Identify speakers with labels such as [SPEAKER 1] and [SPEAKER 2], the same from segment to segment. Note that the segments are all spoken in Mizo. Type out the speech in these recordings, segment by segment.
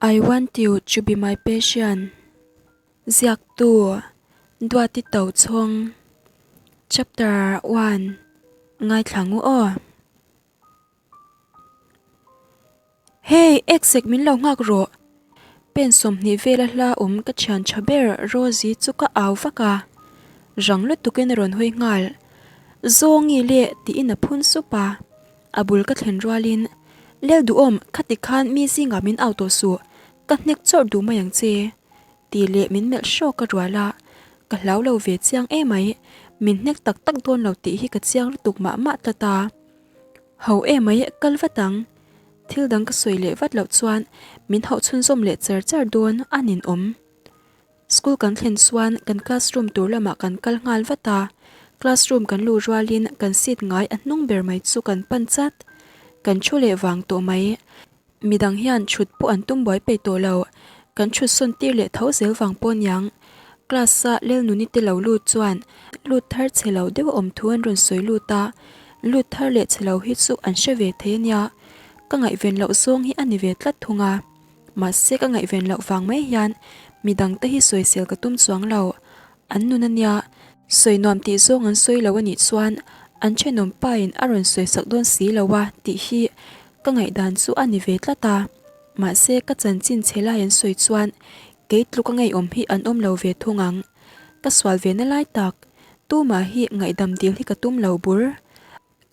[SPEAKER 1] I want you to be my patient Ziaktu, Duati Tochhawng Chapter 1 Ngaithla ngu aw. Hey, Eksek min lo nghak rawh. Pen 20 vela hla awm ka thian tha ber Rosie chu ka au vak a. Rang lutukin a rawn hawi nghal. Zawngi leh tiin a phun sup a. A bul ka thlen rualin, Lel duhawm, khati khan mi zingah min au tawh suh, ka hnek chawrh duh mai ang che, tih leh min melh hrawk a rual a, ka hlau lo ve chiang emai, min hnek tak tak dawn lo tih hi ka chiang lutuk mah mah tlat a. Ho emai, kal vat ang. Thil dang ka sawi leh vat loh chuan min hauh chhunzawm leh char char dawn a ninawm. School kan thlen chuan kan classroom tur lamah kan kal nghal vat a, classroom kan luh rualin kan seat ngai a hnung ber mai chu kan pan chat. Kan thu leh vang tawh mai. Midang hian thut pawh an tum buai peih tawh lo, kan thut sawn tir leh tho zel vang pawh aniang. Class a Lelnuni te lo lut chuan lut thar chhe lo deuh a awm thu an rawn sawi lut a, lut thar leh chhe lo hi chu an hre ve thei ania, ka ngaihven loh zawng hi a ni ve tlat thung a. Mahse ka ngaihven loh vang mai hian midang te hi sawisel ka tum chuang lo. An nun ania, sawi nuam tih zawng an sawi lo anih chuan an thenawm pa in a rawn sawisak dawn si lo a tih hi ka ngaihdan chu a ni ve tlat a. Mahse ka chanchin chhe lai an sawi chuan kei tluk a ngeiawm hi an awm lo ve thung ang. Ka sual ve na lai tak, tumah hi ngaihdam dil hi ka tum lo bur.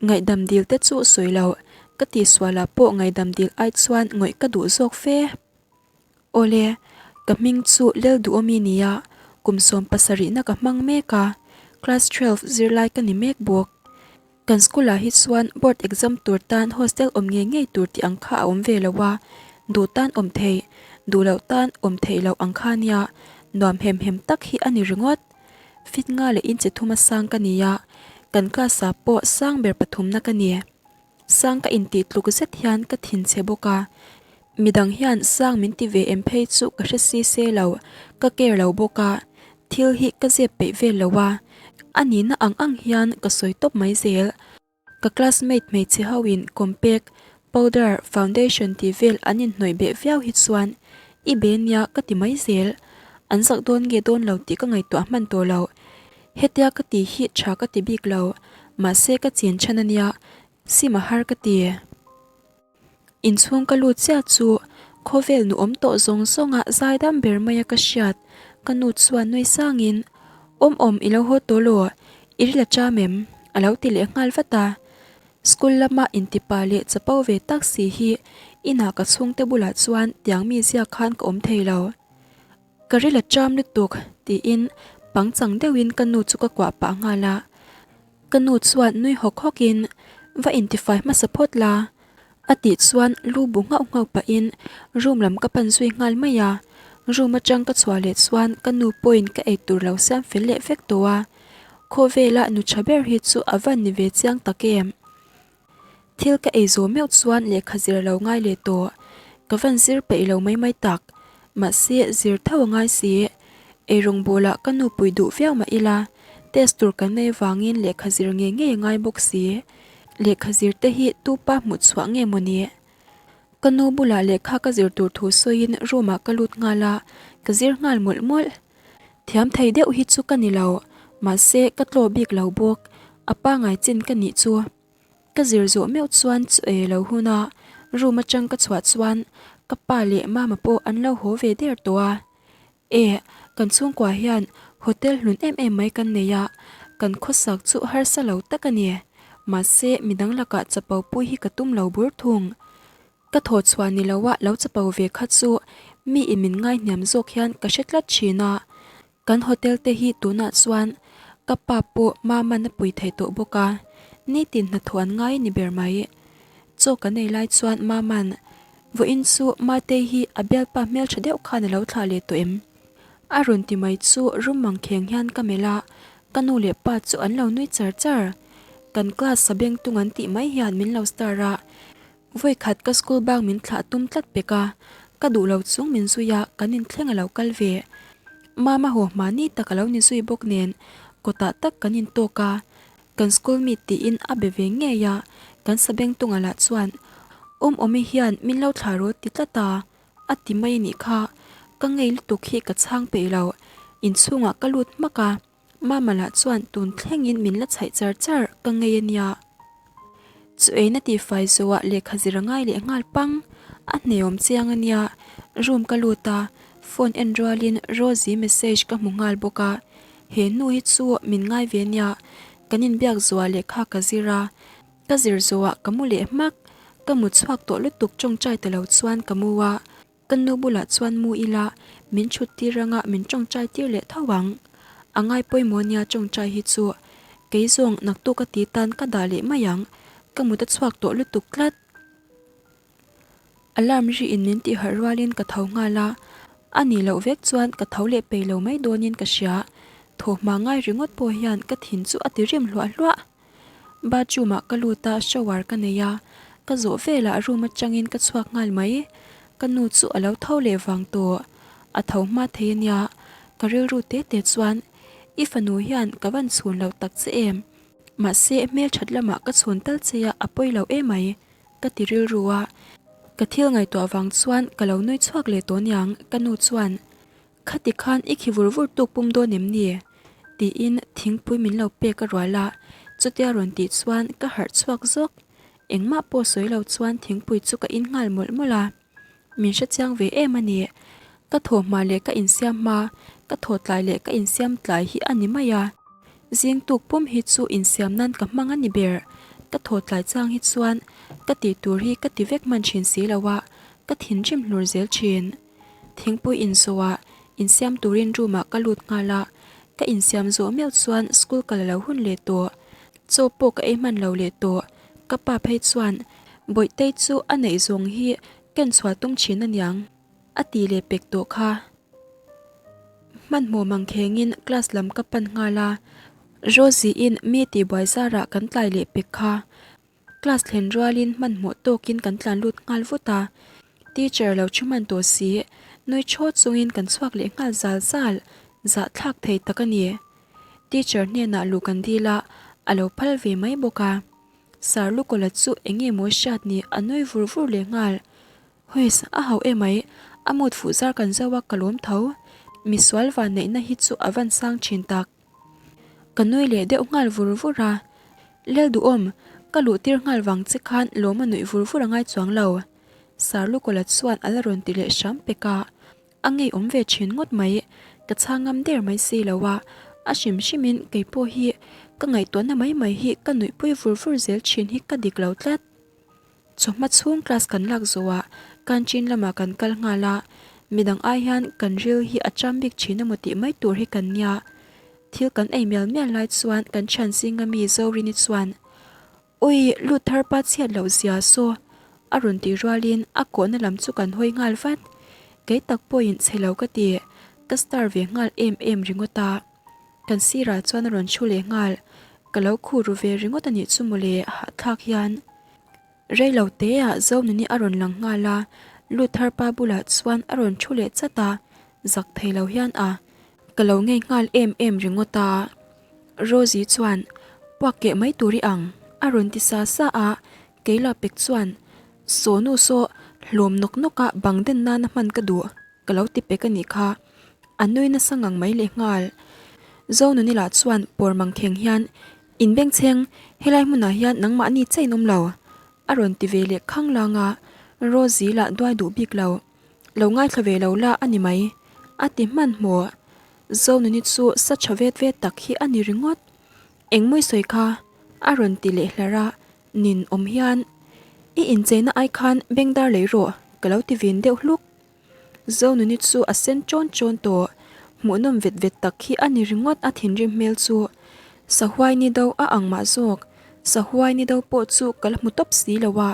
[SPEAKER 1] Ngaihdam dil te chu sawi lo, ka tihsualah pawh ngaihdam dil ai chuan ngawih ka duh zawk fe. Awle, ka hming chu Lel Duhawmi nia, kum 70 na ka hmang mek a, class 12 zirlai ka ni mek bawk. Kan school ah hi chuan board exam tur tan hostel awm ngei ngei tur tih ang kha a awm ve lo a, duh tan awm thei, duh loh tan awm theih loh ang kha nia, nuam hem hem tak hi a ni ringawt. Fit nga leh inchi thuma sang ka ni a, kan class ah pawh sang ber pathumna ka ni. Sang ka intih tluk zet hian ka thin chhe bawk a, midang hian sang min ti ve em phei chu ka hre si se lo, ka care lo bawk a, thil hi ka zep peih vel lo a, a nihna ang ang hian ka sawi tawp mai zel. Ka classmate hmeichhe ho in compact, powder, foundation tih vel an inhnawih beh viau hi chuan i be nia ka ti mai zel. An zak dawn nge dawn lo tih ka ngaihtuah hman tawh lo. Hetia ka tih hi tha ka ti bik lo, mahse ka chin chhan ania, sim a har ka ti. Inchhung ka lut chiah chu khawvel nu awm tawh zawng zawnga zaidam ber maia ka hriat ka nu chuan nui sangin, Awm awm i lo haw tawh law, i ri la cham em? a lo ti leh nghal vat a. School lama intipa leh chapo ve tak si hi inah ka chhungte bulah chuan tiang mi ziak khan ka awm thei lo. Ka ri la cham lutuk tiin pangchang deuhin ka nu chu ka kuah pah nghal a. Ka nu chuan nui hawk hawkin, Va intifai hmasa phawt la, a tih chuan lu bu nghauh nghauh pahin room lam ka pan zui nghal mai a. Room atang ka chhuah leh chuan ka nu pawhin ka ei tur lo siam fel leh vek tawh a. Khawvela nu tha ber hi chu a van ni ve chiang tak em. Thil ka ei zawh meuh chuan lehkha zir lo ngai leh tawh. Ka van zir peih lo mai mai tak. Mahse zir tho a ngai si. Eirawng bawlah ka nu pui duh viau mah ila, test tur kan nei vangin lehkha zir ngei ngei a ngai bawk si. Lehkha zir te hi tu pa hmuh chhuah nge maw ni? Ka nu bulah lehkha ka zir tur thu sawiin room ah ka lut nghal a, ka zir nghal mawlh mawlh. Thiam thei deuh hi chu ka ni lo, mahse ka tlaw bik lo bawk, a pangai chin ka nih chu. Ka zir zawh meuh chuan chu ei lo hun a, room atang ka chhuah chuan ka pa leh mama pawh an lo haw ve der tawh a. E, kan chhungkua hian hotel hlun em em mai kan nei a, kan khawsak chu harsa lo tak a ni. Mahse midang lakah chapo pui hi ka tum lo bur thung. Ka thaw chhuah ni loa lo chapo ve kha chu mi in min ngaihniam zawk hian ka hre tlat thin a. Kan hotel te hi tunah chuan ka pa pawh Maman a pui thei tawh bawk a, nitin hnathawh an ngai ni ber mai. Chaw kan ei lai chuan Maman, Vawiin chu Matei hi a bialpa hmeltha deuh khan a lo thlah leh tawh em? A rawn ti mai chu rum mang kheng hian ka melh a, ka nu leh pa chu an lo nui char char. Kan class sabengtung an tih mai hian min lo star a, Vawikhat ka school bang min thlah tum tlat pek a, ka duh lo chung min zui a, kan inthleng a lo kal ve. Mama haw hmani tak a lo ni zui bawk nen kawtah tak kan intawk a, kan school meet tiin a be ve ngei a, kan sabengtunga lah chuan Awm Awmi hian min lo thlah rawt ti tlat a. A ti mai a nih kha. Ka ngei lutuk hi ka chhang peih lo. Inchhungah ka lut hmak a. Mama lah chuan tun thlengin min la chhaih char char ka ngei a nia. Chu eina tihfai zawhah lehkha zir a ngai leh nghal pang. A hneawm chiang a nia. Room ka lut a, phone en rualin Rosie message ka hmu nghal bawk a. He nu hi chu min ngai ve nia. Kan inbiak zawhah lehkha ka zir a. Ka zir zawhah ka mu leh hmak. Ka mu chhuak tawh lutuk tawngtai ta lo chuan ka mu a. Ka nu bulah chuan mu ila min chhut tir anga min tawngtai tir leh tho ang. A ngai pawimawh nia tawngtai hi chu. Kei zawng naktuk a ti tan ka dah leh mai ang. Ka mut a chhuak tawh lutuk tlat. Alarm ri in min tih harh rualin ka tho nghal a, a nih loh vek chuan ka tho leh pei lo mai dawnin ka hria. Thawhhma ngai ringawt pawh hian ka thin chu a ti rim hluah hluah. Bathroom ah ka lut a, shower ka nei a, ka zawh velah room atangin ka chhuak nghal mai. Ka nu chu a lo tho leh vang tawh. A tho hma thei a nia, ka rilru te te chuan i fanu hian ka van chhun lo tak che em? Mahse hmelthat lamah ka chhun tal che a, a pawi lo emai. Ka ti rilru a, ka thil ngaihtuah vang chuan ka lo nui chhuak leh tawh niang, ka nu chuan, Khati khan i khi vur vur tuk pum dawn em ni? tiin thingpui min lo pek a rual a, chutia rawn tih chuan ka harh chhuak zawk. Engmah pawh sawi lo chuan thingpui chu ka in nghal mawlh mawlh a. Min hrechiang ve em a ni. Ka thaw hma leh ka insiam hma, ka thaw tlai leh ka insiam tlai hi a ni mai a. Zing tuk pum hi chu insiam nan ka hmang a ni ber. Ka thaw tlai chang hi chuan ka tih tur hi ka ti vek hman thin si lo a, ka thinrim hlur zel thin. Thingpui inzawhah insiam turin room ah ka lut nghal a, ka insiam zawh meuh chuan school kal a lo hun leh tawh. Chaw pawh ka ei hman lo leh tawh. Ka pa phei chuan Bawihtei chu a neih zawng hi ken chhuah tum thin aniang a ti leh pek tawh kha. Hmanhmawh mang khengin class lam ka pan nghal a, Rosie-in mi tihbuai zarah kan tlai leh pek kha. Class thlen rualin hmanhmawh tawkin kan tlan lut nghal vut a, teacher lo thu hman tawh si, nui thaw chungin kan chhuak leh nghal zal zal, zahthlak thei tak a ni. Teacher hnenah luh kan dil a, a lo phal ve mai bawk a. Sir Lukola chu eng nge maw hriat ni a nui vur vur leh nghal. Huis, a hauh emai, a mood fuh zar kan zo a ka lawm tho. Misual vanneihna hi chu a van sang thin tak. Ka nui leh deuh nghal vur vur a. Lel duhawm, ka luh tir nghal vang che khan lawm a nuih vur vur a ngai chuang lo. Sir Lukola chuan a la rawn ti leh hram pek a. A ngeiawm ve thin ngawt mai, ka chhang ngam der mai si lo a, a hrim hrimin kei pawh hi ka ngaihtuahna mai mai hi ka nuihpui vur vur zel thin hi ka dik lo tlat. Chawhma chhung class kan lak zawhah canteen lamah kan kal nghal a, midang ai hian kan ril hi a cham bik thin emaw tih mai tur hi kan nia. Thil kan ei mial mial lai chuan kan thian zinga mi Zorini chuan Ui, lut thar pa chhiat loh zia saw a rawn tih rualin a kawhna lam chu kan hawi nghal vat. Kei tak pawhin chhe lo ka ti, ka star ve nghal em em ringawt a. Kan sirah chuan a rawn thu leh nghal, ka lo khu ru ve ringawt a nih chu mawle hahthlak hian. Rei lo teah Zonuni a rawn lang nghal a, lut thar pa bulah chuan a rawn thu leh chat a, zak thei lo hian a. Ka lo ngei nghal em em ringawt a. Rosie chuan, Puak keh mai tur i ang, a rawn ti sa sa a, Keila pek chuan, Saw nu saw, hlawm nawk nawk a bang den nana hman ka duh, ka lo ti pek a nih kha. A nui nasa ngang mai leh nghal. Zonuni lah chuan pawr mang kheng hian, In bengchheng, helai hmunah hian nangmahni chain awm lo, a rawn ti ve leh khang lang a, Rosie lah duai duh bik lo. Lo ngaithla ve lo la a ni mai, a ti hmanhmawh. Zonuni chu sa tha vet vet tak hi a ni ringawt. Engmawi sawi kha a rawn ti leh hlar a, nin awm hian, I incheina ai khan bengdar lei rawh ka lo ti vin deuh hluk. Zonuni chu a sen chawn chawn tawh, hmuhnawm vet vet tak hi a ni ringawt a thinrim hmel chu. Sahuai ni do a ang mah zawk, sahuai ni do pawh chu ka la hmu tawp si lo a.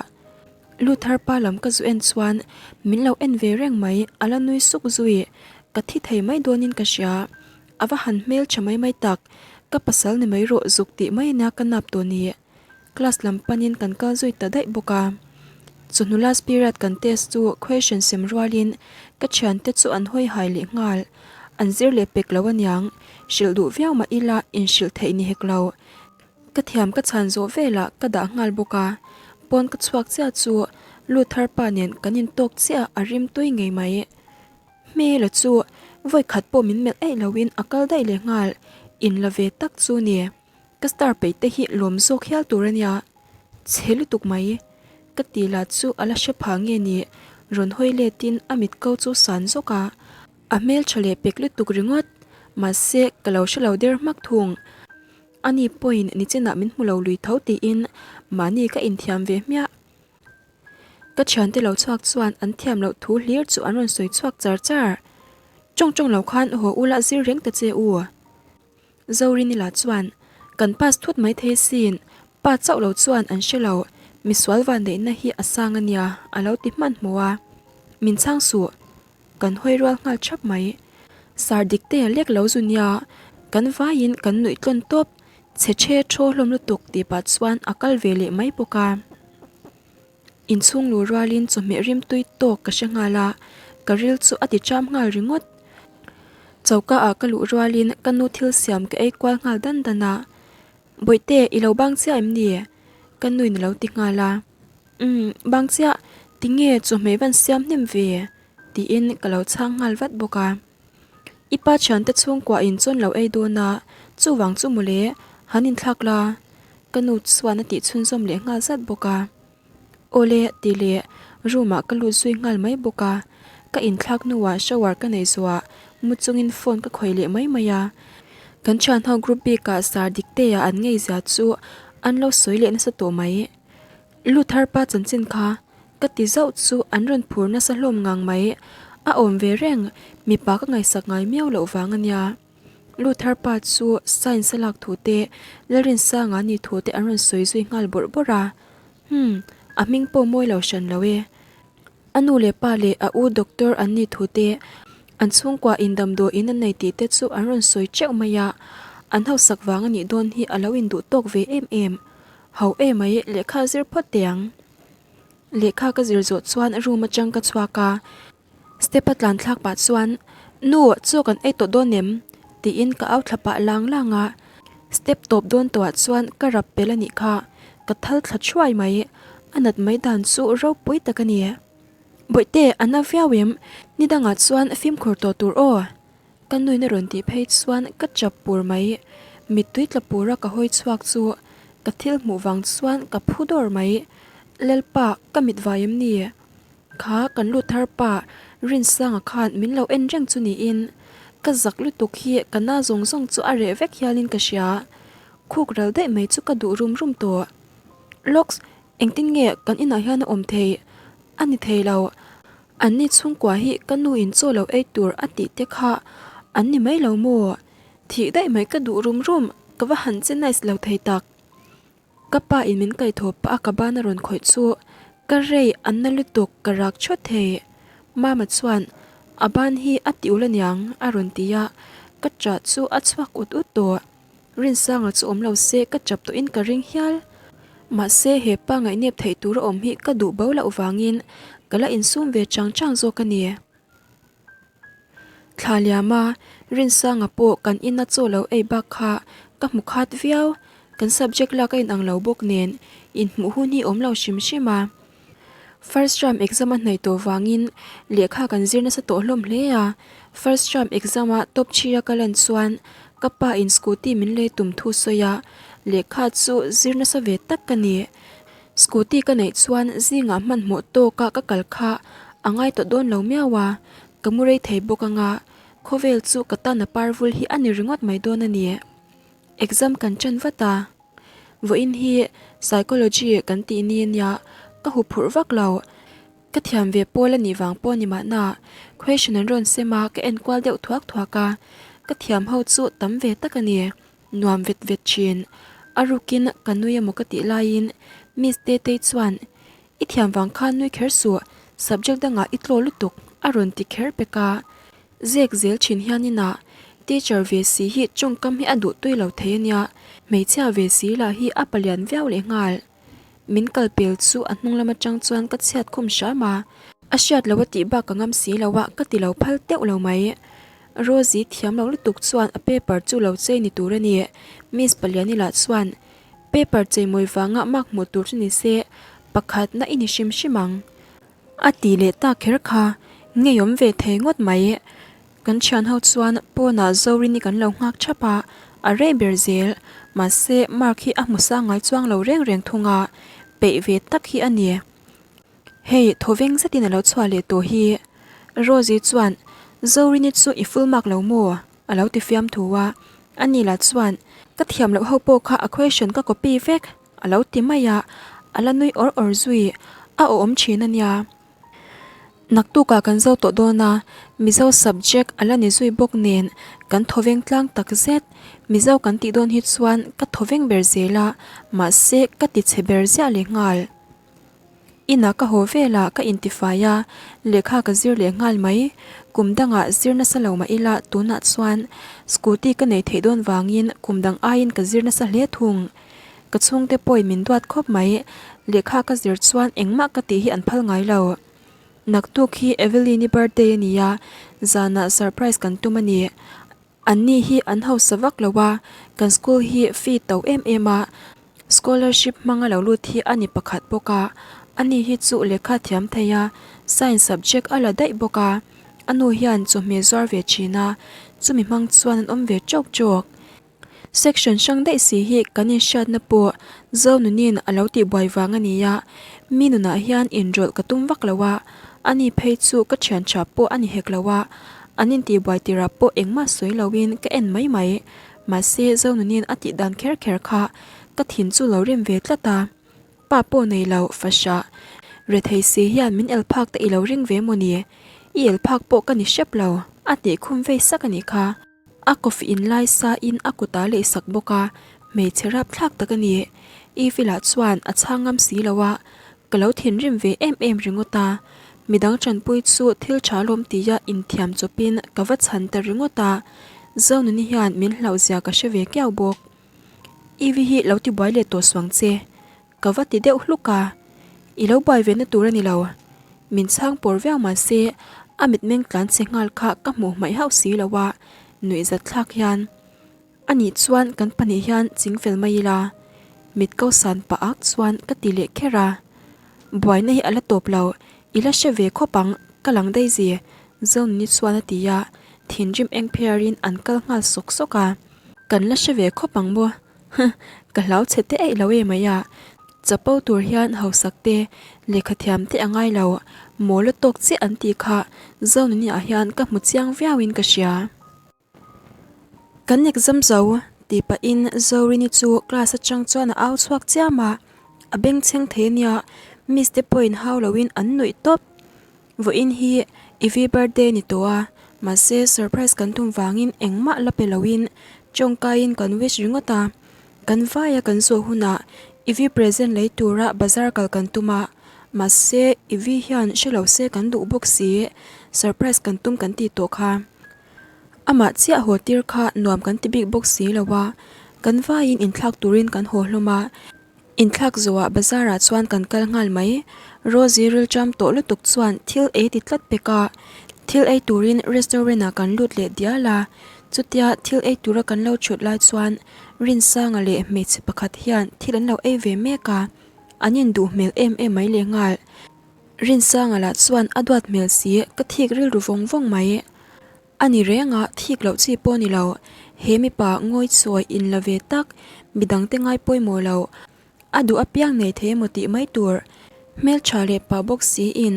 [SPEAKER 1] Luther pa lam ka zu en chuan min lo en ve reng mai, a la nui suk zui, ka thi thei mai dawnin ka hria. A va han hmel tha mai mai tak, ka pasal ni mai rawh zuk tih mai ania ka nap tawh ni. Class lam panin kan kal zui ta daih bawk a. Chawhnu last period kan test chu question sem rualin ka thiante chu an hawi hai leh nghal. An zir leh pek lo aniang, hrilh duh viau mah ila inhrilh theih ni hek lo. Ka thiam ka chhan zawh velah ka dah nghal bawk a, pawn ka chhuak chiah chu. Luther pa nen kan intawk chiah a rim tui ngei mai. Hmela chu vawi khat pawh min melh eih loin a kal daih leh nghal, in la ve tak chu ni. Ka star peih te hi lawm zawk hial tur a nia. Chhe lutuk mai. Ka ti lah chu a la hre pha nge ni, rawn hawi letin a mit ko chu san zawk a. A hmeltha leh pek lutuk ringawt, mahse ka lo hre lo der hmak thung. Ani pawhin nichinah min hmu lo lui tho tiin mahni ka inthiam ve hmiah. Ka thiante lo chhuak chuan an thiam loh thu hlir chu an rawn sawi chhuak char char. Tawng tawng lo khan haw ula zir reng ta che u. Zorinila chuan, Kan pass thut mai thei sin, pa chauh lo chuan an hre lo, misual vanneihna hi a sang a nia, a lo ti hmanhmawh a. Min chhang suh. Kan hawi rual nghal thap mai. Sar diktea lek lo zu nia, kan vaiin kan nuih tlawn tawp, chhe the thaw hlawm lutuk tih pah chuan a kal ve leh mai bawk a. Inchhung luh rualin chawhmeh rim tui tawk ka hre nghal a, ka ril chu a ti cham nghal ringawt. Choka ah ka luh rualin ka nu thil siam ka ei kual nghal dan dan a, Bawihte i lo bang chiah em ni? Ka nuin a lo ti nghal a. Umm, bang chiah, tinge chawhmeh van siam hnem ve? tiin ka lo chhang nghal vat bawk a. I pa thiante chhungkua in chawn lo ei dawn a, chuvang chu mawle, han inthlak la. Ka nu chuan a tih chhunzawm leh nghal zat bawk a. Awle tih leh room ah ka lut zui nghal mai bawk a. Ka inthlak hnuah shower ka nei zuah, mu chungin phone ka khawih leh mai mai a. Kan thianho group bikah sar diktea an ngeizia chu an lo sawi leh nasa tawh mai. Luther pa chanchin kha ka ti zauh chu an rawn phur nasa hlawm ngang mai. A awm ve reng, mipa ka ngaihsak ngai miau loh vang a nia. Luther pa chu science a lak thu te, Lalrinsanga ni thu te an rawn sawi zui nghal bawrh bawrh a. Hmm, a hming pawh mawi lo hran lo e. A nu leh pa leh a u doctor an ni thu te, an chhungkua in damdawi in an nei tih te chu an rawn sawi teuh mai a. An hausak vang a nih dawn hi a lo induh tawk ve em em. Ho e mai, lehkha zir phawt teh ang. Lehkha ka zir zawh chuan room atang ka chhuak a, step a tlan thlak pah chuan, Nu, chaw kan ei tawh dawn em? tiin ka au thla pah lang lang a. Step tawp dawn tawhah chuan ka rap pel a nih kha, ka thal thla thuai mai. A nat mai dan chu ropui tak a ni. Bawihte, a na viau em? Ni dangah chuan fimkhur tawh tur aw. Ka nuin a rawn tih phei chuan ka chap pur mai. Mittui tla pura ka hawi chhuak chu ka thil hmuh vang chuan ka phu dawr mai. Lalpa, ka mit vai em ni? Kha kan lut thar pa Rinsanga khan min lo en reng chu niin ka zak lutuk hi ka na zawng zawng chu a reh vek hialin ka hria. Khuk ral daih mai chu ka duh rum rum tawh. Lawks, engtin nge kan inah hian a awm thei? A ni thei lo. An ni chhungkua hi ka nu in chaw lo ei tur a tih te kha an ni mai lo maw? Thih daih mai ka duh rum rum, ka va han che nice lo thei tak. Ka pa in min kaihthawh pah a ka ban a rawn khawih chu ka rei an na lutuk ka rak thawt thei. Mama chuan a ban hi a ti ul aniang a rawn ti a, ka ṭah chu a chhuak ut ut tawh. Rinsanga chu awm lo se ka chap tawhin ka ring hial. Mahse he pa ngaihnep theih tur a awm hi ka duh bo loh vangin ka la insum ve chang chang zawk a ni. Thla liama Rinsanga pawh kan ina chaw lo ei bak kha ka hmu khat viau. Kan subject lak a inang lo bawk nen inhmuh hun hi awm lo hrim hrim a. First term exam a hnaih tawh vangin lehkha kan zir nasa tawh hlawm hle a, first term exam a top three a ka lan chuan ka pa in scooty min lei tum thu sawi a, lehkha chu zir nasa ve tak ka ni. Scooty ka neih chuan zingah hmanhmawh tawka ka kal kha a ngai tawh dawn lo miau a, ka mu rei thei bawk anga khawvel chu ka tan a parvul hi a ni ringawt mai dawn a ni. Exam kan ṭan vat a. Vawiin hi Psychology kan tih ni ania, ka huphurh vak lo. Ka thiam ve pawl a nih vang pawh ni mahna, question an rawn sem a, ka en kual deuh thuak thuak a, ka thiam ho chu tam ve tak a ni, nuam vet vet thin. A rukin ka nui emaw ka tih laiin Miss Tetei chuan, I thiam vang khan nui kher suh, subject dangah i tlaw lutuk a rawn ti kher pek a. Zek zel thin hian inah teacher ve si hi tawngkam hi a duh tui lo thei ania, hmeichhia ve si lah hi a palian viau leh nghal. Min kal pel chu a hnung lam atang chuan ka chhiat khum hram a, a hriat lo a tih bak ka ngam si lo a, ka ti lo phal teuh lo mai. Rosie thiam lo lutuk chuan a paper chu lo chei ni tur a ni, Miss Paliani lah chuan paper cheimawi vanga mark hmuh tur chu ni se, pakhatna i ni hrim hrim ang. A ti leh tak kher kha, ngeiawm ve thei ngawt mai. Kan thian ho chuan pawnah Zorini kan lo nghak thap a, a rei ber zel. Mahse, mark hi a hmu sang ngai chuang lo reng reng thung a, peih ve tak hi a ni. Hei, thawveng zetin a lo chhuah leh tawh hi. Rosie chuan, Zorini chu i full mark lo maw? A lo ti fiam thu a. Ani lah chuan, Ka thiam loh ho pawh kha a question ka copy vek, a lo ti mai a. A la nui awr awr zui, a awm thin a nia. Naktukah kan zo tawh dawn a, Mizo subject a la ni zui bawk nen kan thawveng tlang tak zet. Mizo kan tih dawn hi chuan ka thawveng ber zel a, mahse ka ti chhe ber ziah leh nghal. Inah ka haw velah ka intifai a, lehkha ka zir leh nghal mai. Kum dangah zir nasa lo mah ila tunah chuan scooty ka nei theih dawn vangin kum dang aiin ka zir nasa hle thung. Ka chhungte pawhin min duat khawp mai, lehkha ka zir chuan engmah ka tih hi an phal ngai lo. Naktuk hi Evelyn-i birthday a ni a, zanah surprise kan tum a ni. Anni hi an hausa vak lo a, kan school hi fee to em em a, scholarship hmanga lo lut hi a ni pakhat bawk a, ani hi chu lehkha thiam thei a, science subject a la daih bawk a, a nu hian chawhmeh zuar ve thin a, chumi hmang chuan an awm ve tawk tawk. Section hrang daih si hi kan inhriatna pawh Zonunin a lo tihbuai vang a ni a, mi nunah hian inrawlh ka tum vak lo a, ani phei chu ka thian tha pawh a ni hek lo a, an intihbuai tirah pawh engmah sawi loin ka en mai mai. Mahse Zonunin a tih dan kher kher kha ka thin chu lo rim ve tlat a, pa pawh nei lo fahrah rethei si hian min el phak te i lo ring ve maw ni? I el phak pawh ka ni hrep lo a tih khum vei sak a nih kha. A coffee in lai sa in a kut ah leh sak bawk a, hmeichhe rap thlak tak a ni. Eve lah chuan a chhang ngam si lo a, ka lo thinrim ve em em ringawt a. Midang tanpui chu thil tha lawm tia inthiam chawpin ka va chhan ta ringawt a, Zonuni hian min hlauh zia ka hre ve kiau bawk. Eve hi lo tibuai leh tawh suang che. Ka va ti deuh hluk a, I lo buai ve na tur a ni lo. Min chhang pawr viau mah se, a mitmeng tlan chhe nghal kha ka hmuh hmaih hauh si lo a, nuihzat thlak hian. A nih chuan kan pahnih hian ching fel mai ila, mit ko san pah ak chuan ka ti leh kher a. Buaina hi a la tawp lo, i la hre ve khawp ang, ka lang daih zi, Zonuni chuan a ti a, thinrim eng phiarin an kal nghal sawk sawk a. Kan la hre ve khawp ang maw? Huh, ka hlau chhe te eih lo e mai a. Chapo tur hian hausak te, lehkha thiam te a ngai lo, mawl a tawk chiah an tih kha Zonuni ah hian ka hmu chiang viau in ka hria. Kan exam zo tih pahin Zorini chu class atang chuan a au chhuak chiam a, a bengchheng thei ania, miss te pawhin hau loin an nuih tawp. Vawiin hi Ivy birthday ni tawh a, mahse surprise kan tum vangin engmah la pe loin tawngkaiin kan wish ringawt a. Kan vaia kan zawh hunah Ivy present lei tura bazar kal kan tum a, mahse Ivy hian hre lo se kan duh bawk si, surprise kan tum kan tih tawh kha. Amah chiah haw tir kha nuam kan ti bik bawk si lo a, kan vaiin inthlak turin kan haw hlawm a. Inthlak zawhah bazar ah chuan kan kal nghal mai. Rosie rilṭam tawh lutuk chuan thil ei ti tlat pek a, thil ei turin restaurant ah kan lut leh dial a. Chutia thil ei tura kan lo thut lai chuan Rinsanga leh hmeichhe pakhat hian thil an lo ei ve mek a, an induh hmel em em mai leh nghal. Rinsanga lah chuan a duat hmel si ka thik rilru vawng vawng mai. A ni reng a, thik loh chi pawh a ni lo. He mipa ngawi chawi in la ve tak, midangte ngai pawimawh lo. A duh apiang nei thei emaw tih mai tur. Hmeltha leh pa bawk siin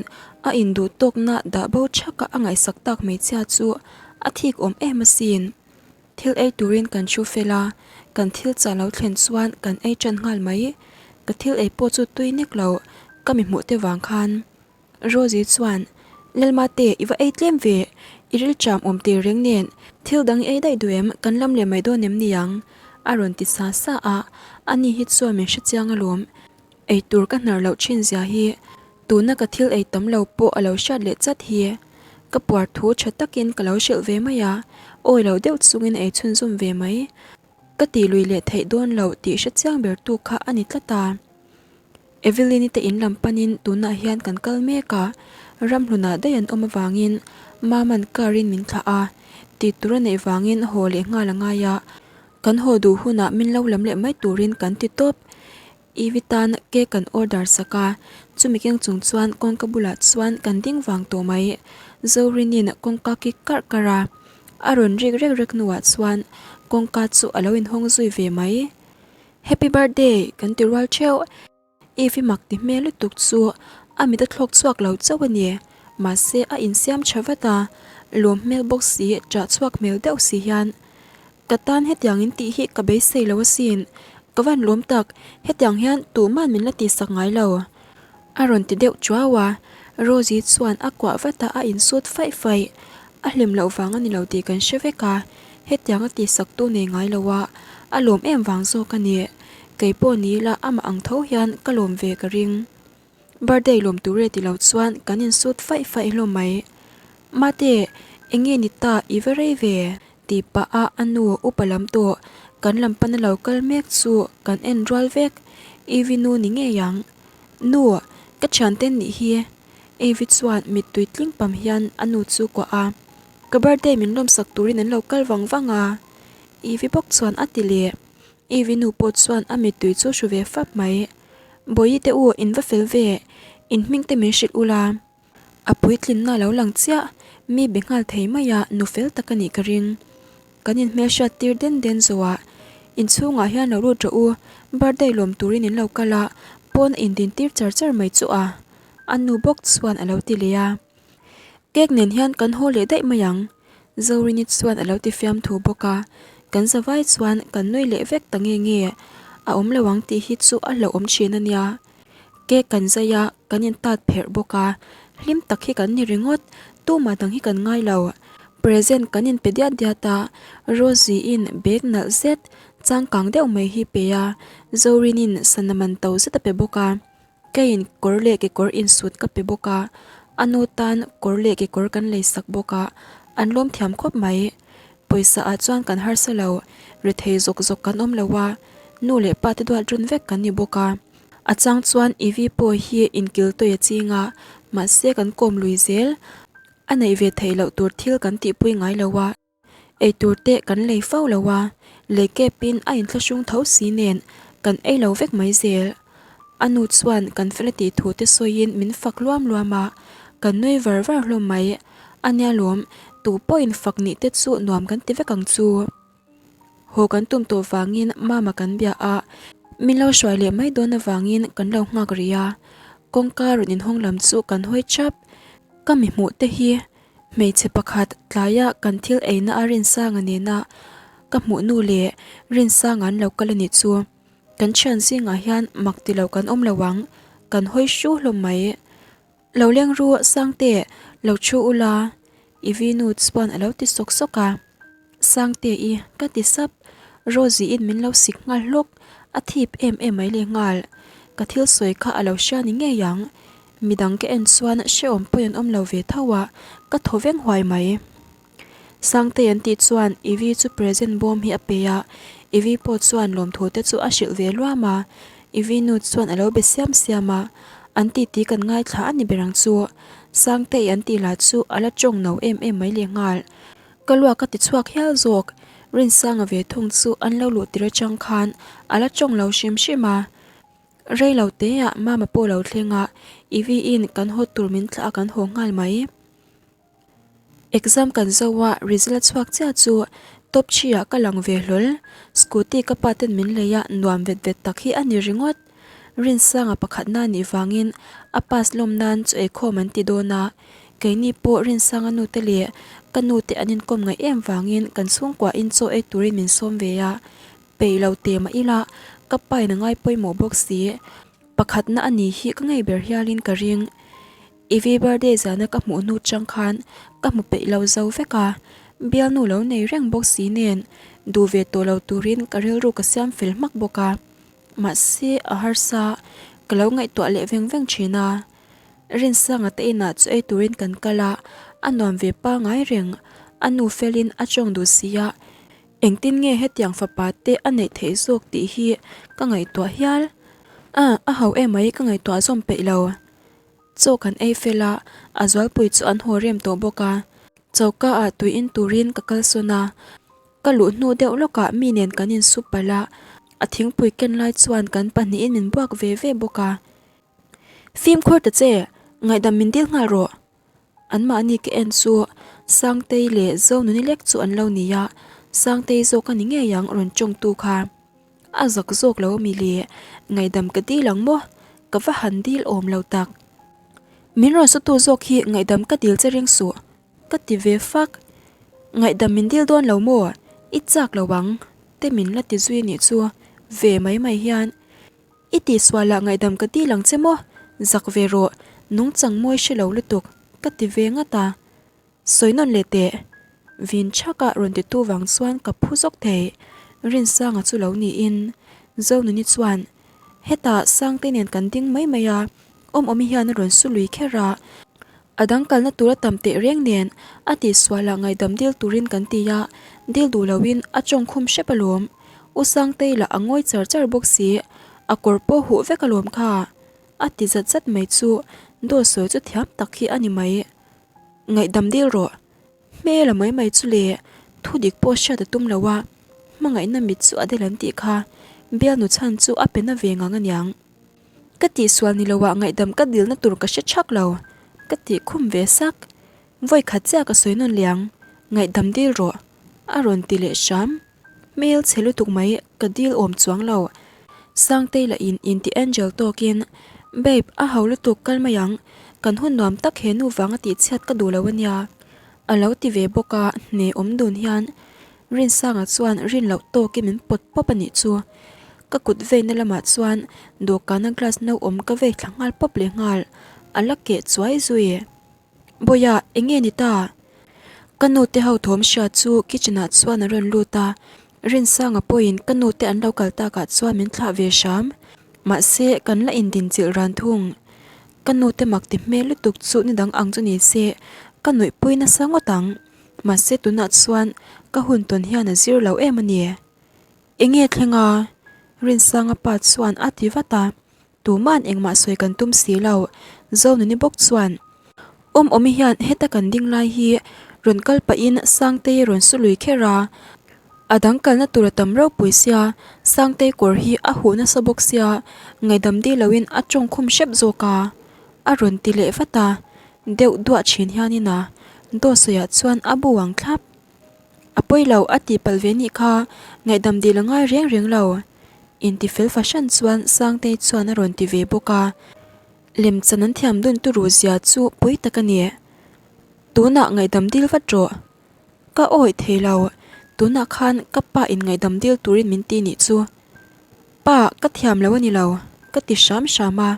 [SPEAKER 1] a induh tawkna dah bo thaka a ngaihsak tak hmeichhia chu a thik awm em asin. Thil ei turin kan thu fel a, kan thil chah lo thlen chuan kan ei tan nghal mai. Ka thil ei pawh chu tui nek lo, ka mi hmuh te vang khan. Rosie chuan, Lalmate, i va ei tlem ve, i rilṭam awm tir reng nen, thil dang i ei daih duh em, kan lam leh mai dawn em ni ang? a rawn ti sa sa a, ani hi chuan min hrechiang alawm. Ei tur ka hnar loh ṭhin zia hi, tuna ka thil ei tam lo pawh a lo hriat leh chat hi. Ka puar thu ṭha takin ka lo hrilh ve mai a, awi lo deuh chungin a ei chhunzawm ve mai. Ka tih lui leh theih dawn loh tih hrechiang ber tu kha a ni tlat a. Evelyn-i te in lam panin tunah hian kan kal mek a, ramhlunah daih an awm avangin Mama'n car-in min thlah a, tih tur a neih vangin haw leh nghal a ngai a, kan haw duh hunah min lo lam leh mai turin kan ti tawp. Ivy tan cake kan order sak a, chumi keng chung chuan kawngka bulah chuan kan ding vang tawh mai. Zorinin kawngka kik karh karh a, a rawn rik rek rek hnuah chuan kawngka chu a lo inhawng zui ve mai. Happy birthday! kan ti rual theuh. Ivy mak ti hmel lutuk chu a mit a thlawk chhuak lo chauh a ni. Mahse a insiam tha vat a, lawm hmel bawk si, ṭah chhuak hmel deuh si hian Ka tan hetiang in tih hi ka beisei lo asin, ka van lawm tak, hetiang hian tuhman min la tihsak ngai lo. A rawn ti deuh chuau a, Rosie chuan a kuah vat a, a insut faih faih. A hlim loh vang a ni lo tih kan hre vek a, hetiang a tihsak tu nei ngai lo a, a lawm em vang zawk a ni. Kei pawh ni ila amah ang tho hian ka lawm ve ka ring. Birthday lawm tur e ti lo chuan kan insut faih faih hlawm mai. Mate, eng nge ni ta i va rei ve? Tih pah a a nu upa lam tawh kan lam pana lo kal mek chu kan en rual vek. Ivy nu ni ngei ang. Nu, ka thiante nih hi. Ivy chuan mittui tling pam hian a nu chu kuah a. Ka birthday min lawmsak turin an lo kal vang vang a. Ivy bawk chuan a ti leh. Ivy nu pawh chuan a mittui chu hru ve fap mai. Bawihi te u, in va fel ve, in hming te min hrilh ula. A puitlinna a lo lang chiah, mi be nghal thei mai a, nu fel tak a nih ka ring. Kan inhmelhriat tir den den zawhah, inchhungah hian lo lut rawh u, birthday lawm turin in lo kal a, pawn a indin tir char char mai chu a, a nu bawk chuan a lo ti leh a. Cake nen hian kan haw leh daih mai ang, Zorini chuan a lo ti fiamthu bawk a, kan zavai chuan kan nui leh vek ta nge nge, a awm lo ang tih hi chu a hlauhawm thin a nia. Cake kan zai a, kan in tat pherh bawk a, hlim tak hi kan ni ringawt, tumah dang hi kan ngai lo. Present kan in pe diat diat a, Rosie-in bag nalh zet, changkang deuh mai hi pe a, Zorinin sana man to zet a pe bawk a. Keiin kawr leh kekawr insut ka pe bawk a, a nu tan kawr leh kekawr kan lei sak bawk a, an lawm thiam khawp mai. Pawisa ah chuan kan harsa lo, rethei zawk zawk kan awm lo a, nu leh pa te duat run vek kan ni bawk a. A chang chuan Ivy pawh hi inkil tawi a ching a, mahse kan kawm lui zel, a neih ve theih loh tur thil kan tihpui ngai lo a. Eitur te kan lei fo lo a, lei kepin a inthlahrung tho si nen kan ei lo vek mai zel. A nu chuan kan fel a tih thu te sawiin min fak luam luam a, kan nui var var hlawm mai. A nia lawm, tu pawhin fak nih te chu nuam kan ti vek ang chu. Haw kan tum tawh vangin mama kan bia a, min lo hruai leh mai dawn avangin kan lo nghak rih a. Kawngka rawn inhawng lam chu kan hawi thap. Ka mi hmuh te hi Hmeichhe pakhat tlaia kan thil eina a Rinsanga nena ka hmuh nu leh Rinsanga an lo kal a nih chu. Kan thian zingah hian mak ti lo kan awm lo ang, kan hawi hru hlawm mai. Lo leng ru Sangte, lo thu ula, i vinu chuan a lo ti sawk sawk a. Sangte i, ka ti sap. Rosie in min lo sik nghal hlawk, a thip em em mai leh nghal. Ka thil sawi kha a lo hria ni ngei ang. Midang ka en chuan hrehawm pawi an awm lo ve tho a, ka thaw veng huai mai. Sangtei an tih chuan Ivy chu present bawm hi a pe a, Ivy pawh chuan lawmthu te chu a hrilh ve luam a, Ivy nu chuan a lo be siam siam a, an titi kan ngaithla a ni ber ang chu. Sangtei an tih lah chu a la tawng no em em mai leh nghal. Ka luak a ti chhuak hial zawk, Rinsanga ve thung chu an lo luh tir atang khan a la tawng lo hrim hrim a. Rei lo teah Mama pawh lo thleng a, Ivy in kan haw tur min thlah a kan haw nghal mai. Exam kan zo a, result a chhuak chiah chu top three ah ka lang ve hlawl. Scooty ka pa ten min lei a, nuam vet vet tak hi a ni ringawt. Rinsanga pakhatna a nih vangin a pass lawm nan chu eikhawm an ti dawn a, keini pawh Rinsanga nu te leh ka nu te an inkawm ngaih em vangin kan chhungkua in chaw ei turin min sawm ve a, Peih lo teh mah ila, ka pain a ngai pawimawh bawk si. Pakhatna a ni hi ka ngei ber hialin ka ring. Ivy birthday zana ka hmuh hnu chang khan ka hmu peih lo zo vek a, bialnu lo nei reng bawk si nen duh ve tawh lo turin ka rilru ka siam fel hmak bawk a. Mahse a harsa, ka lo ngaihtuah leh veng veng thin a. Rinsanga te inah chu ei turin kan kal a, a nuam ve pangai reng. A nu felin a tawng duh si a. Engtin nge hetiang fapa te a neih theih zawk tih hi ka ngaihtuah hial. A, a ho emai ka ngaihtuah zawm peih lo. Chaw kan ei fel a, a zualpui chu an haw rem tawh bawk a. Choka ah tui in turin ka kalsawn a, ka luh hnu deuh lawkah mi nen kan insup palh a. A thingpui ken lai chuan kan pahnihin min buak ve ve bawk a. Fimkhur ta che, ngaihdam min dil nghal rawh. Anmahni ka en chu Sangtei leh Zonuni lek chu an lo ni a, Sangtei zawk a ni ngei ang rawn tawngtu kha. A zak zawk lo ami le, ngaihdam ka dil ang maw? Ka va han dil awm lo tak. Min rawn sutu zawk hi ngaihdam ka dil che ring suh, ka ti ve fak. Ngaihdam min dil dawn lo maw? I chak lo ang, te min la ti zui nih chu ve mai mai hian. I tihsualah ngaihdam ka dil ang che maw? Zak ve rawh, nungchang mawi hre lo lutuk, ka ti ve ngat a. Sawi nawn leh teh. Vin chhaka rawn titu vang chuan ka phu zawk thei. Rinsanga chu lo niin. Zonuni chuan, Hetah Sangte nen kan ding mai mai a, Awmawmi hian a rawn su lui kher a. A dang kalna tur a tam teh reng nen a tihsualah ngaihdam dil turin kan ti a, dil duh loin a tawngkhum hrep alawm. U Sangtei lah a ngawi char char bawk si, a kawr pawh huh vek alawm kha. A ti zat zat mai chu dawt sawi chu thiam tak hi a ni mai. Ngaihdam dil rawh. Hmel a mai mai chu le, thu dik pawh hriat a tum lo a, hmangaihna mit chu a del an tih kha, bialnu chhan chu a pe na ve ngang aniang. Ka tihsual ni loah ngaihdam ka dilna tur ka hre chhak lo, ka tih khum ve sak. Vawi khat chiah ka sawi nawn liang, ngaihdam dil rawh, a rawn ti leh hram. Hmel chhe lutuk mai ka dil awm chuang lo. Sangtei lah in inti angel tawkin, Babe, a ho lutuk kal mai ang, kan hun nuam tak he nu vanga tihchhiat ka duh lo ania, a lo ti ve bawk a, hne awm dun hian Rinsanga chuan rin loh tawkin min pawt pawp a nih chu. Ka kut veina lamah chuan dawhkana glass no awm ka vei thla nghal pawp leh nghal, a la keh chuai zui. Bawiha, eng nge ni ta? Ka nu te ho thawm hria chu kitchen ah chuan a rawn lut a, Rinsanga pawhin ka nu te an lo kal takah chuan min thlah ve hram. Mahse, kan la indinchilh ran thung. Ka nu te mak ti hmel lutuk chu ni dang ang chu ni se, ka nuihpui nasa ngawt ang. Mahse tunah chuan ka hun tawn hian a zir lo em a ni. Enge thleng a? Rinsanga pa chuan a ti vat a, tuma'n engmah sawi kan tum si lo. Zonuni bawk chuan, Awm awmi hian heta kan ding lai hi rawn kal pahin Sangtei rawn su lui kher a, a dang kalna tur a tam ropui sia, Sangtei kawr hi a huh nasa bawk sia, ngaihdam dih loin a tawngkhum hrep zawk a, a rawn ti leh vat a. Deuh duah thin hianin a dawhsawiah chuan a bu ang thlap. A pawi lo a tih palh ve nih kha, ngaihdam dil a ngai reng reng lo. Intifel fahran chuan Sangtei chuan a rawn ti ve bawk a. Lemchan an thiam dun turu zia chu pui tak a ni. Tunah ngaihdam dil vat rawh. Ka awih thei lo, tunah khan ka pa in ngaihdam dil turin min ti nih chu. Pa, ka thiam lo a ni lo, ka ti hram hram a.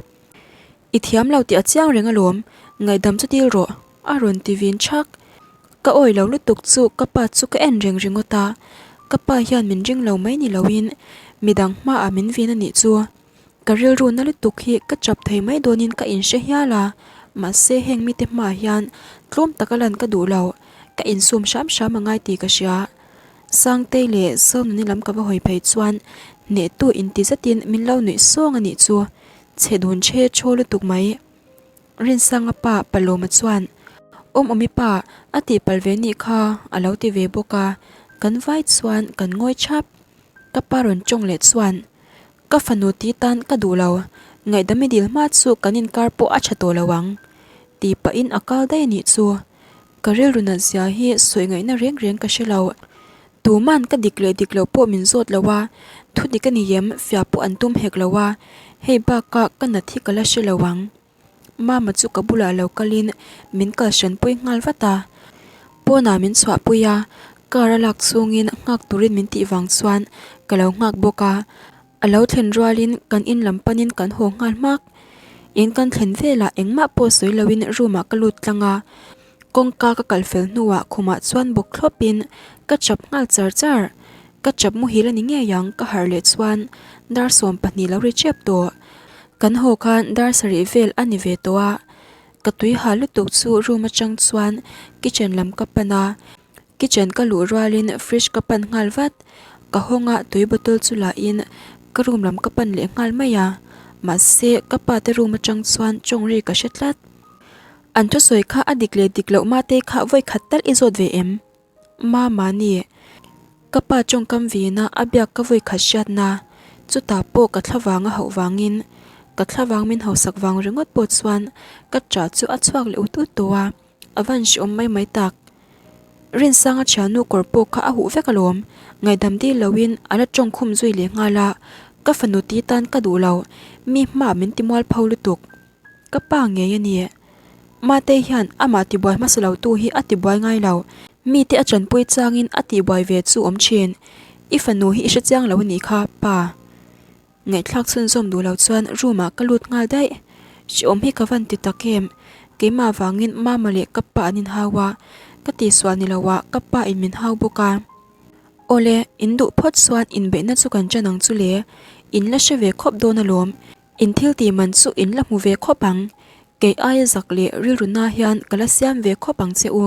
[SPEAKER 1] I thiam lo tih a chiang reng alawm, ngaihdam chu dil rawh, a rawn ti vin thak. Ka awi lo lutuk chu ka pa chu ka en reng ringawt a, ka pa hian min ring lo mai ni loin midang hmaah min vin a nih chu. Ka rilru na lutuk hi ka chap thei mai dawnin ka inhre hial a, mahse heng mite hmaah hian tlawm taka lan ka duh lo, ka insum hram hram a ngai tih ka hria. Sangtei leh Zonuni lam ka va hawi phei chuan hnehtu inti zetin min lo nuih sawng a nih chu. Chhe dun chhe chaw lutuk mai. Rinsanga pa Palawma chuan, Awmawmi pa, a tih palh ve nih kha, a lo ti ve bawk a, kan vai chuan kan ngawi thap. Ka pa rawn tawng leh chuan, Ka fanu ti tan ka duh lo, ngaihdam i dil hma chu kan inkar pawh a tha tawh lo ang, tih pahin a kal daih a nih chu. Ka rilru nat zia hi sawi ngaihna reng reng ka hre lo. Tuman ka dik leh dik loh pawh min zawt lo a, thu dik a ni em fiah pawh an tum hek lo a, hei bakah ka nat hi ka la hre lo ang. Mama chu ka bulah lo kalin min kal hranpui nghal vat a, pawnah min chhuahpui a, car a lak chungin nghak turin min tih vang chuan ka lo nghak bawk a, A lo thlen rualin kan in lam panin kan haw nghal hmak. In kan thlen velah engmah pawh sawi loin room ah ka lut tlang a, kawngka ka kal fel hnuah khumah chuan bawk thlawpin ka chap nghal char char. Ka chap muhil a ni ngei ang ka harh leh chuan dar 12 lo ri tep tawh. Kan haw khan dar sarih vel a ni ve tawh a, ka tui ha lutuk chu room atang chuan kitchen lam ka pan a. Kitchen ka luh rualin fridge ka pan nghal vat, ka hawng a tui bottle chu la in ka room lam ka pan leh nghal mai a, mahse ka pa te room atang chuan tawng ri ka hre tlat. An thusawi kha a dik leh dik loh mate kha vawi khat tal i zawt ve em? Mama ni. Ka pa tawngkam vina a biak ka vawi khat hriatna. Chutah pawh ka thlavang a hauh vangin, ka thlavang min hausak vang ringawt pawh chuan ka ṭah chu a chhuak leh ut ut tawh a, a van hreawm mai mai tak. Rinsanga thiannu kawr pawh kha a huh vek alawm, ngaihdam dil loin a la tawng khum zui leh nghal a, ka fanu ti tan ka duh lo, mi hmaah min ti mual pho lutuk. Ka pa ngei a ni. Matei hian amah tibuai hmasa lo tu hi a tibuai ngai lo, mite a chanpui changin a tihbuai ve chu awm thin. I fanu hi i hrechiang lo a nih kha, pa. Ngaihthlak chhunzawm duh lo chuan room ah ka lut nghal daih. Hreawm hi ka van ti tak em? Keimah vangin mama leh ka pa an inhau a, ka tihsual ni lo ah ka pa in min hau bawk a. Awle, in duh phawt chuan inbeihna chu kan ṭan ang chu le, in la hre ve khawp dawn alawm. In thil tih man chu in la hmu ve khawp ang, kei aia zak leh rilru na hian ka la siam ve khawp ang che u.